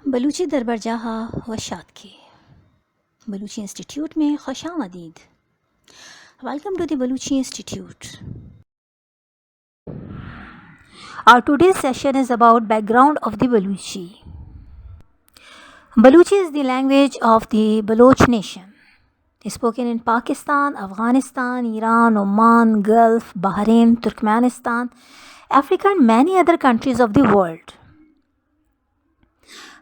بلوچی دربرجاہ ءَ وش آتکے۔ بلوچی انسٹیٹیوٹ میں خوش آمدید۔ Welcome to the Baluchi Institute. Our today's session is about background of the Baluchi. Baluchi is the language of the Baloch nation, spoken in Pakistan, Afghanistan, Iran, Oman, Gulf, Bahrain, Turkmenistan, Africa, and many other countries of the world.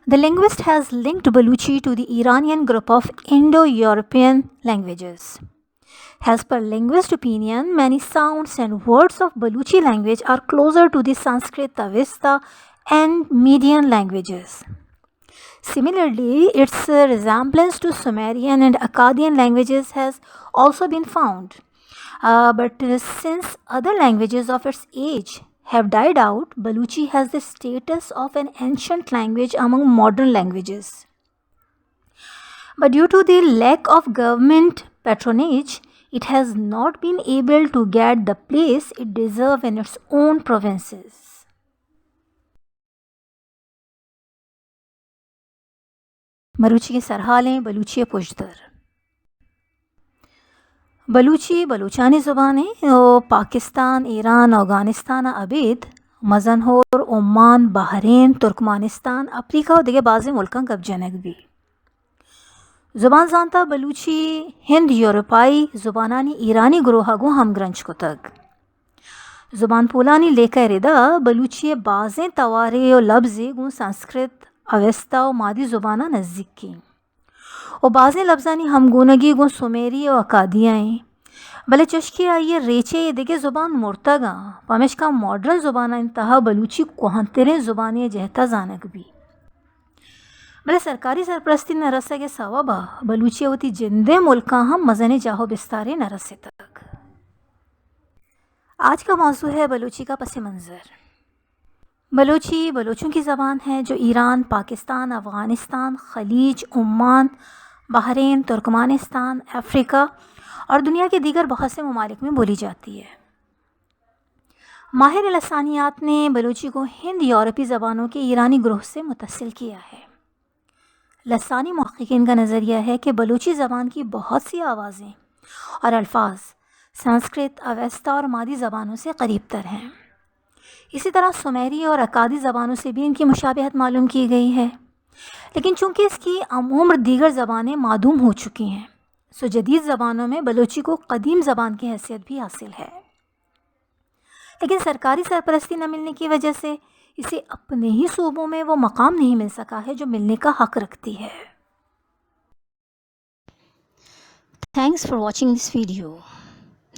The linguist has linked Baluchi to the Iranian group of Indo-European languages. As per linguist opinion, many sounds and words of Baluchi language are closer to the Sanskrit, Avesta, and Median languages. Similarly, its resemblance to Sumerian and Akkadian languages has also been found. Uh, but, uh, since other languages of its age have died out, Baluchi has the status of an ancient language among modern languages. But due to the lack of government patronage, it has not been able to get the place it deserves in its own provinces. مروچی ءِ سرحالیں بلوچی ءِ پژدر۔ بلوچی بلوچانی زبان ایں ءُ پاکستان، ایران، اوگانستان ءَ ابید مزن ہور، عمان، بحرین، ترکمانستان، افریقہ ءُ دگہ بازیں ملکاں گپ جنگ بی۔ زبان زانتا بلوچی ہند یورپائی زبانانی ایرانی گروہ ءَ گوں ہمگرنچ کتگ۔ زبان پولانی لیکہ ءِ ردا بلوچی ءِ بازیں توارے ءُ لبزے گوں سنسکرت، اوستا ءُ مادی زباناں نزیک ایں ءُ بازیں لبزانی ہمگونگی گوں سومیری ءُ اکادی ءَ ایں۔ بلے چشکہ آئی ءِ ریچے اے دگہ زبان مرتگ اَں، پمیشکا ماڈرن زبانانی تہا بلوچی کوہنتریں زبانے ءِ جہت ءَ زانگ بی۔ بلے سرکاری سرپرستی نہ رسگ ءِ سوب ءَ بلوچی ءَ وتی جندیں ملکاں ہم مزنیں جاہ ءُ بستارے نہ رستگ۔ آج کا موضوع ہے بلوچی کا پس منظر۔ بلوچی بلوچوں کی زبان ہے جو ایران، پاکستان، افغانستان، خلیج، عمان، بحرین، ترکمانستان، افریقہ اور دنیا کے دیگر بہت سے ممالک میں بولی جاتی ہے۔ ماہر لسانیات نے بلوچی کو ہند یورپی زبانوں کے ایرانی گروہ سے متصل کیا ہے۔ لسانی محققین کا نظریہ ہے کہ بلوچی زبان کی بہت سی آوازیں اور الفاظ سنسکرت، اوستا اور مادی زبانوں سے قریب تر ہیں۔ اسی طرح سمیری اور اکادی زبانوں سے بھی ان کی مشابہت معلوم کی گئی ہے، لیکن چونکہ اس کی ہم عمر دیگر زبانیں معدوم ہو چکی ہیں، سو جدید زبانوں میں بلوچی کو قدیم زبان کی حیثیت بھی حاصل ہے۔ لیکن سرکاری سرپرستی نہ ملنے کی وجہ سے اسے اپنے ہی صوبوں میں وہ مقام نہیں مل سکا ہے جو ملنے کا حق رکھتی ہے۔ Thanks for watching this video.